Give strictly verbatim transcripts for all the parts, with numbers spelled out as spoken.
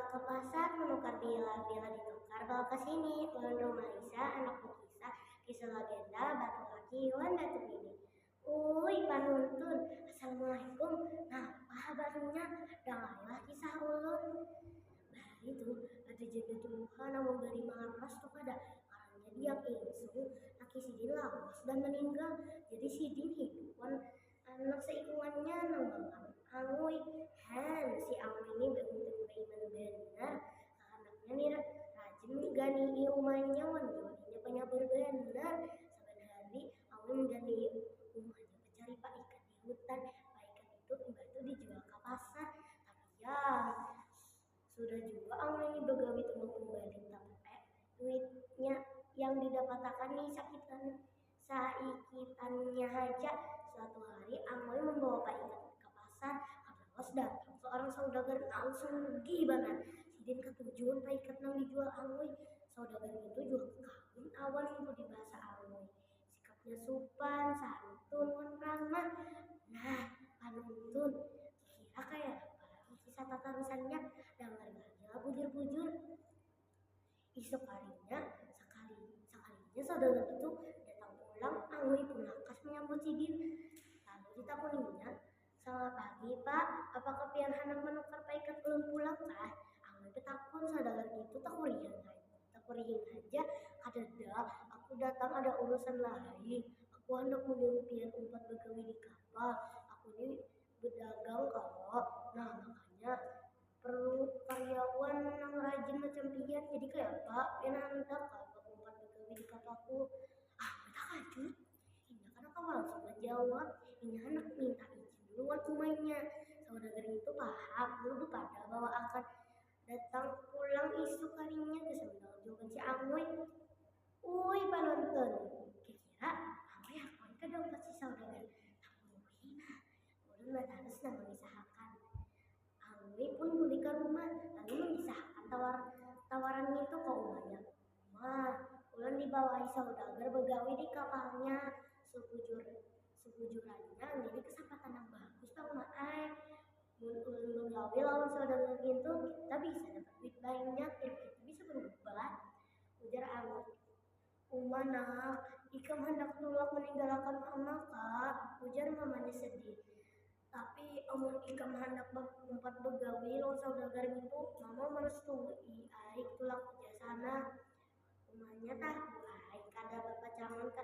Ke pasar menukar bila, bila ditukar bawa ke sini. Ulun Rumaisa, anak bukisah, kisah legenda, batu aki, wan batu bini. Ui panuntun, assalamualaikum. Napa habarnya? Dangarilah kisah ulun. Bahari tu ada janda tuha nang membari maras tu kada, karanya dia ingsung laki sidin lawas dan meninggal. Jadi sidin hidup wan anak seikungannya nang bangaran Angui. Han, si Angui ni beuntun baiman banar. Kahanaknya ni rajin menggani'i umanya wan jua inya penyabar banar. Saban hari Angui menggani'i umanya mencari paikat di hutan. Paikat itu imbah tu dijual ka pasar. Tapi ya, sudah jua Angui ni bagawi tumbang pembaling, tapi duitnya yang didapatakan ni sakitan saikitannya haja. Suatu hari Angui membawa paikat ka pasar, kada lawas datang seorang saudagar nang sugih banar. Sidin katuju wan paikat nang dijual Angui. Saudagar itu jua kawin awan budi bahasa Angui. Sikapnya supan, santun, wan ramah. Nah, panuntun, kira kaya apa lagi kisah tatarusannya? Dangar lagi lah bujur-bujur. Isuk harinya, sakali sakalinya saudagar itu datang pulang, Angui pun lakas menyambut sidin. Lalu ditakuninya, selamat pagi pak, apakah pian handak menukar paikat ulun pulang kah? Angui betakun, saudagar itu takurihan haja. Takurihan haja, kadada, aku datang ada urusan lain. Aku handak menyuruh pian umpat bagawi di kapal. Aku ni bedagang kalo, nah makanya perlu karyawan nang rajin macam pian. Jadi kaya apa pian handak kah umpat bagawi di kapalku? Ah, takajut. Inya kada kawa langsung menjawab. Inya handak minta izin dulu wan umanya. Saudagar itu paham, lalu bepadah bahwa akan datang pulang isuk harinya gasan mendapat jawaban si Angui. Ui panuntun, kira-kira Angui hakun kada umpat si saudagar? Takuni nah, ulun batarus nang mengisahakan. Angui pun buli ka rumah lalu mengisahakan tawar tawaran ngitu ka umanya. Mah, ulun dibawahi saudagar bagawi di kapalnya. Sebujur sebujurannya, ini kesempatan nang bagus pang ma ai. Mun ulun bagawi lawan saudagar ngintu, kita bisa dapat duit banyak dan kita bisa berubah, ujar Angui. Uma nak, ikam handak tulak meninggalakan mama kah? Ujar mamanya sedih. Tapi amun ikam handak umpat bagawi lawan saudagar ngitu, mama merestui ai tulak, ujar sana. Umanya tahu ai kada bapacangan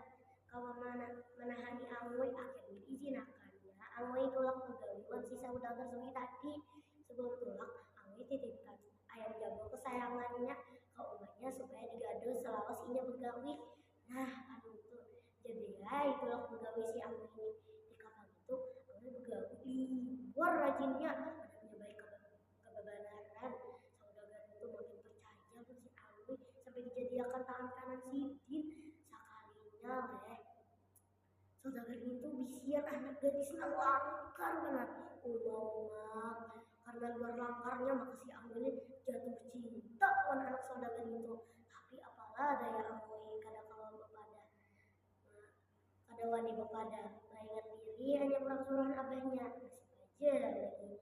kawa manahani Angui, akhirnya diizinakannya Angui tulak bagawi wan si saudagar sugih tadi. Sebelum tulak, Angui titipkan ayam jago kesayangannya ka umanya supaya digado selawas inya bagawi. Nah, panuntun, jadi ai tulak bagawi si Angui ni. Di kapal itu, Angui bagawi liwar rajinnya, hadapnya baik ka babanaran. Saudagar itu makin percaya mun si Angui sampai dijadiakan tangan kanan sidin. Sakalinya leh, saudagar itu bisian anak gadis nang langkar banar. Uma-uma, karena luar langkarnya maka si Angui ni jatuh cinta wan anak saudagar itu. Tapi apalah daya Angui kada kawa bapadah. Kada wani bapadah, maingat diri hanya pangsuruhan abahnya, nasib haja lagi.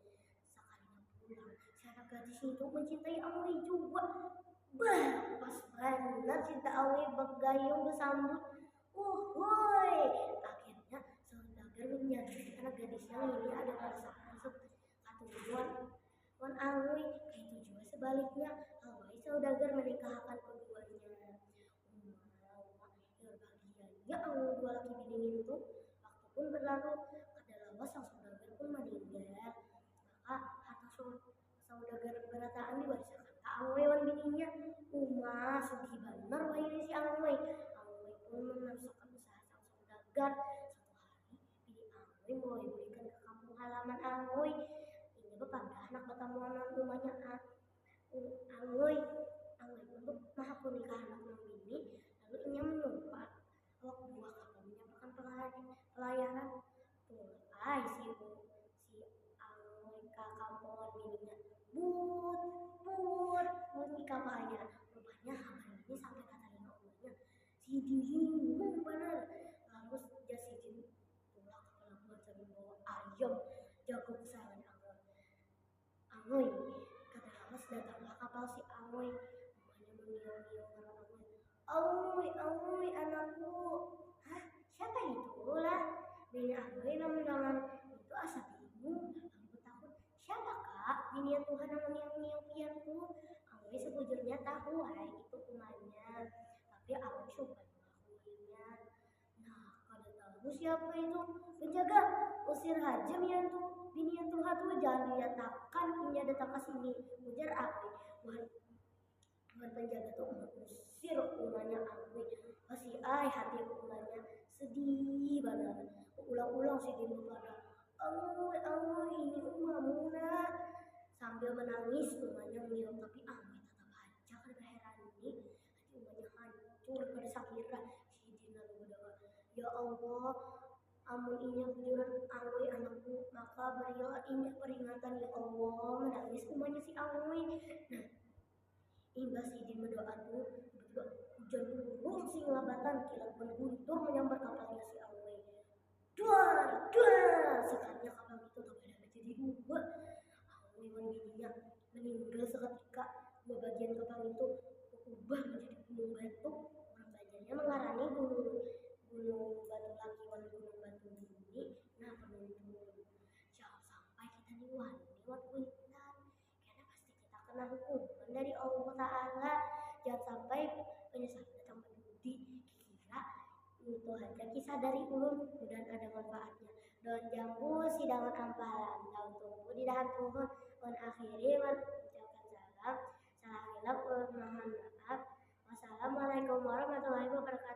Sakalinya pulang, si anak gadis itu mencintai Angui jua. Bah, pas banar cinta Angui bagayung besambut. Uhuy, akhirnya saudagar menyadari anak gadisnya ini ada perasaan katuju wan Angui. Kaitu jua sebaliknya, Angui saudagar menikahakan keduanya. Uma-uma, liwar bahagianya Angui dua laki bini ngintu. Waktu pun berlalu, kada lawas sang saudagar pun maninggal. Maka harta saudagar barataan diwarisakan ka Angui wan bininya. Uma, sugih banar wahini si Angui. Angui pun menerusakan usaha sang saudagar. Suatu hari, bini Angui mulai bulikan ka kampung halaman Angui. Inya bapadah handak batamuan lawan umanya. Angui, Angui pun mahakuni kahandak nang bini, lalu inya menyumpah awak buah kapal menyampaikan pelayaran. Tulak ai si si Angui ka kampung wan bininya. But, but, bunyi kapalnya. Rupanya habar ini sampai ka talinga umanya. Sidin hinggung banar. Lalu jar sidin tulak ka pelabuhan sambil membawa ayam jago kesayangan Angui. Angui, kada lawas datanglah Angui, umanya mangiyau-ngiyau ngaran Angui. Angui, Angui, anakku. Hah, siapa itu lah? Bini Angui nang mendangar itu asa bingung, lalu takut. Siapa kak? Binian Tuhan nang mangiyau-ngiyau pian tu. Angui sebujurnya tahu ai itu umanya, tapi Angui supan mengakuinya. Nah, kada tahu siapa itu. Penjaga, usir haja mian tu, binian tuha tu, jangan diliatakan inya datang ka sini, ujar Angui. Wan, wan penjaga tu mengusir umanya Angui. Kasiai hati umanya, sedih banar. Ulang-ulang sidin bepadah, Angui, Angui, ini umamu nah. Sambil menangis umanya mengiyau, tapi Angui tatap haja kada baherani. Hati umanya hancur kada sakira. Sidin lalu berdoa, Ya Allah, amun inya bujuran Angui anakku, maka berilah inya peringatan ya Allah. Menangis umanya si Angui. Nah, imbah sidin berdoa tu, tiba-tiba hujan turun sing labatan, kilat mengguntur menyambar kapalnya si Angui. Duar, duar, sekalinya kapal itu tabalah menjadi dua. Angui wan bininya meninggal seketika. Dua bagian kapal itu berubah menjadi gunung batu. Urang Banjarnya mengarani gunung, gunung Batu Laki wan gunung Batu Bini. Nah, penuntun, jangan sampai kita ni wani lewat kuitan, karena pasti kita kena hukuman dari Allah Ta'ala. Jangan sampai penyesalan datang menuduk. Kira itu haja kisah dari ulun, mudahan ada manfaatnya. Don jambu sidangan ampalan, daun tumbuh di dahan puhun. Ulun akhiri mengucapkan salam, salah hilap ulun mohon maaf. Wassalamualaikum warahmatullahi wabarakatuh.